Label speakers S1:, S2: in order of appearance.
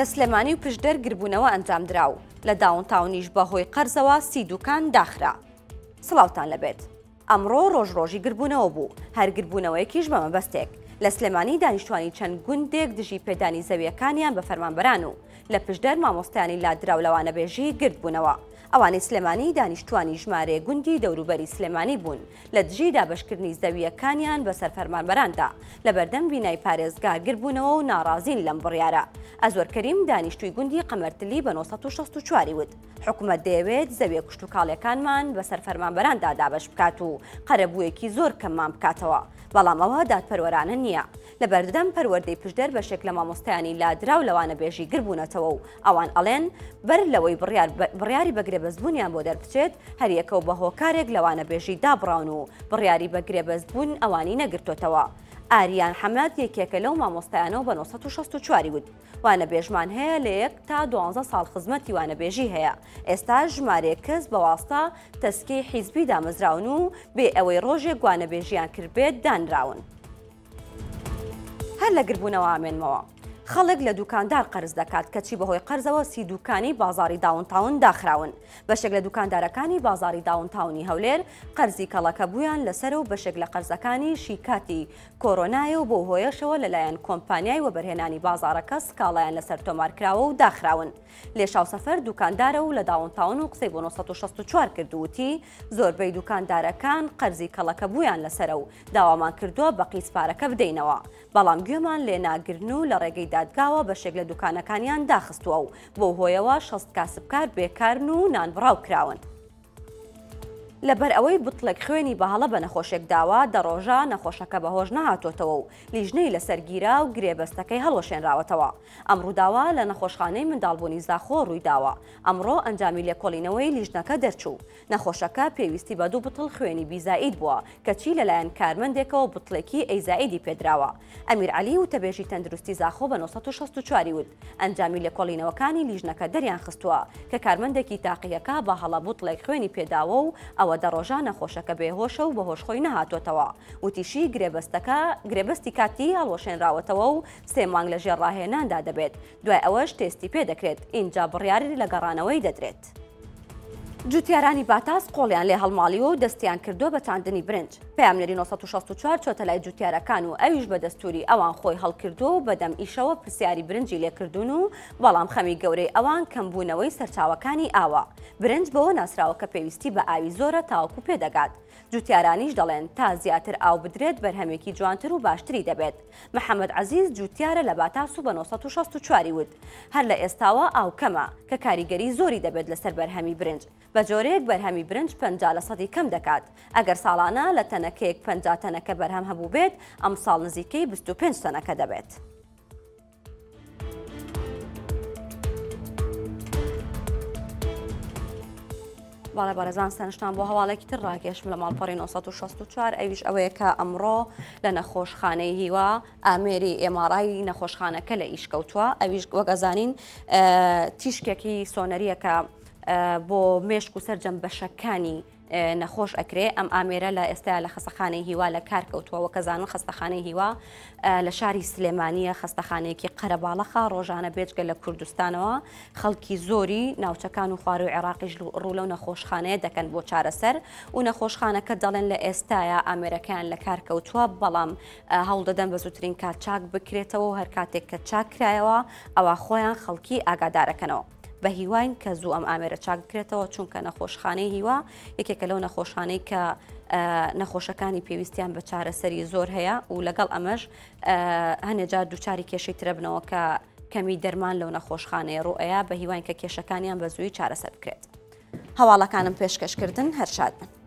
S1: لە سلێمانی و پشدەر گربوونەوە ئەنجامدرا و لە داونتاونیش بەهۆی قەرزەوە سی دوکان داخرا. سڵاوتان لەبێت. ئەمڕۆ ڕۆژ ڕۆژی گربوونەوە بوو، هەر گربوونەوەیەکیش بە مەبەستێک. لە سلێمانی دانیشتوانی چەند گوندێک دژی پێدانی زەوییەکانیان بە فەرمانبەران و لە پشدەر مامۆستایانی لادراو لە وانەبێژی گردبوونەوە. ئەوانەی سلێمانی دانیشتوانی ژمارەیەک گوندی دەوروبەری سلێمانی بوون لە دژی دابەشکردنی زەوییەکانیان بەسەر فەرمانبەراندا لە بەردەم بینای پارێزگا گربوونەوە و ناڕازین لەم بڕیارە. ئەزوەر کەریم دانیشتووی گوندی قەمەرتلی بە 964 ی وت، حکومەت دەیەوێت زەویە کشتوکاڵیەکانمان بەسەر فەرمانبەراندا دابەش بکات و قەرەبوویەکی زۆر کەممان بکاتەوە، بەڵام ئەوە دادپەروەرانە نییە. لەبەردەم پەروەردەی پشدەر بەشێک لە مامۆستایانی لادراو لە وانەبێژی گربوونەتەوە و ئەوان ئەڵێن بەر لەوەی بڕیار بڕیاری بە گرێبەستبوونیان بۆ دەربچێت هەریەکەو بە هۆکارێک لە وانەبێژی دابڕاون و بڕیاری بە گرێبەستبوون ئەوانی نەگرتۆتەوە. ئاریان حەمەد یەکێکە لەو مامۆستایانەو بە 964 ی وت، وانەبێژمان هەیە لە یەک تا دوانزە ساڵ خزمەتی وانەبێژی هەیە، ئێستاش ژمارەیەک کەس بە واستە تەسکیەی حیزبی دامەزراون و بێ ئەوەی ڕۆژێک وانەبێژیان کردبێت دانراون. هەر لە گربوونەوە ئامێنمەوە. خەڵک لە دوکاندار قەرز دەکات، کەچی بەهۆی قەرزەوە سی دوکانی بازاڕی داونتاون داخراون. بەشێک لە دوکاندارەکانی بازاڕی داونتاونی هەولێر قەرزی کەڵەکەبوویان لەسەرە و بەشێک لە قەرزەکانیشی کاتی کۆرۆنایە و بەو هۆیەشەوە لەلایەن کۆمپانیای وەبەرهێنانی بازاڕەکە سکاڵایان لەسەر تۆمارکراوە و داخراون. لێشاو سەفەر دوکاندارە و لە داونتاون و قسەی بۆ 964 کرد و وتی، زۆربەی دوکاندارەکان قەرزی کەڵەکەبوویان لەسەرە و داوامان کردووە بە قیست پارەکە بدەینەوە، بەڵام گوێمان لێناگرن و لە ڕێگەی دادگاوە بەشێک لە دوکانەکانیان داخستووە و بەو هۆیەوە 60 کاسبکار بێکارن و نانبڕاو کراون. لەبەر ئەوەی بتڵێک خوێنی بە هەڵە بە نەخۆشێک داوە، دە ڕۆژە نەخۆشەکە بە هۆش نەهاتۆتەوە و لیژنەی لەسەر گیرا و گرێبەستەکەی هەڵوەشێنراوەتەوە. ئەم ڕووداوە لە نەخۆشخانەی منداڵبوونی زاخۆ ڕوویداوە. ئەمڕۆ ئەنجامی لێکۆڵینەوەی لیژنەکە دەرچوو. نەخۆشەکە پێویستی بە دوو بتڵ خوێنی بی زائید بووە، کەچی لەلایەن کارمەندێکەوە بتڵێکی ئەی زائیدی پێدراوە. ئەمیر عەلی وتەبێژی تەندروستی زاخۆ بە 964 ی وت، ئەنجامی لێکۆڵینەوەکانی لیژنەکە دەریانخستووە کە کارمەندێکی تاقیگەکە بە هەڵە بوتڵێک خوێنی پێداوە و ئەوە دە ڕۆژە نەخۆشەکە بێهۆشە و بەهۆش خۆی نەهاتۆتەوە. وتیشی، گرێبەستەکە گرێبەستی کاتی هەڵوەشێنراوەتەوە و سێ مانگ لەژێر ڕاهێناندا دەبێت، دوای ئەوەش تێستی پێدەکرێت، ئینجا بڕیاری لە گەڕانەوەی دەدرێت. جوتیارانی باتاس قۆڵیان لێ هەڵماڵیوە و دەستیان کردووە بە چاندنی برنج. پەیامنێری 964 چۆتە لای جوتیارەکان و ئەویش بە دەستووری ئەوان خۆی هەڵکردووە و بەدەم ئیشەوە پرسیاری برنجی لێکردوون و بەڵام خەمی گەورەی ئەوان کەمبوونەوەی سەرچاوەکانی ئاوە. برنج بەوە ناسراوە کە پێویستی بە ئاوی زۆرە تاوەکو پێدەگات. جوتیارانیش دەڵێن تا زیاتر ئاو بدرێت بەرهەمێکی جوانتر و باشتری دەبێت. محەمەد عەزیز جوتیارە لە باتاس و بە 964 ی وت، هەر لە ئێستاوە ئاو کەمە، کە کاریگەری زۆری دەبێت لەسەر بەرهەمی برنج، بە جۆرێک بەرهەمی برنج 50 لەسەدی کەم دەکات، ئەگەر ساڵانە لە تەنەکەیەک 50 تەنەکە بەرهەم هەبووبێت، ئەمساڵ نزیکەی 25 تەنەکە دەبێت. بەڵێ بەڕێزان سەرنجتان بۆ هەواڵێکی تر ڕاکێشم لە ماڵپەڕی 964 ئەویش ئەوەیە کە ئەمڕۆ لە نەخۆشخانەی هیوا ئامێری MRI نەخۆشخانەکە لە ئیش کەوتووە ئەویش وەک ئەزانین تیشکێکی سۆنەریەکە بۆ مێشک و سەرجەم بەشەکانی نەخۆش ئەکرێ ئەم ئامێرە لە ئێستا لە خەستەخانەی هیوا لە کار کەوتووە وەک ئەزانن خەستەخانەی هیوا لە شاری سلێمانیە خەستەخانەیەکی قەرەباڵەخە ڕۆژانە بێجگە لە کوردستانەوە خەڵکی زۆری ناوچەکان و خواروی عێراقیش ڕوو لەو نەخۆشخانەیە دەکەن بۆ چارەسەر و نەخۆشخانەکە دەڵێن لە ئێستایا ئامێرەکەیان لە کار کەوتووە بەڵام هەوڵ دەدەن بە زووترین کات چاک بکرێتەوە و هەر کاتێک کە چاک کرایەوە ئەوا خۆیان خەڵکی ئاگادارەکەنەوە. بە هیواین کە زوو ئەم ئامێرە چاک بکرێتەوە چونکە نەخۆشخانەی هیوا یەکێکە لەو نەخۆشانەی کە نەخۆشەکانی پێویستیان بە چارەسەری زۆر هەیە و لەگەڵ ئەمەش هەنێجار دووچاری کێشەی ترەبنەوە کە کەمی دەرمان لەو نەخۆشخانەیە ڕوئەیە بە هیواین کە کێشەکانیان بە زووی چارەسەر بکرێت. هەواڵەکانم پێشکەشکردن هەر شاد بن.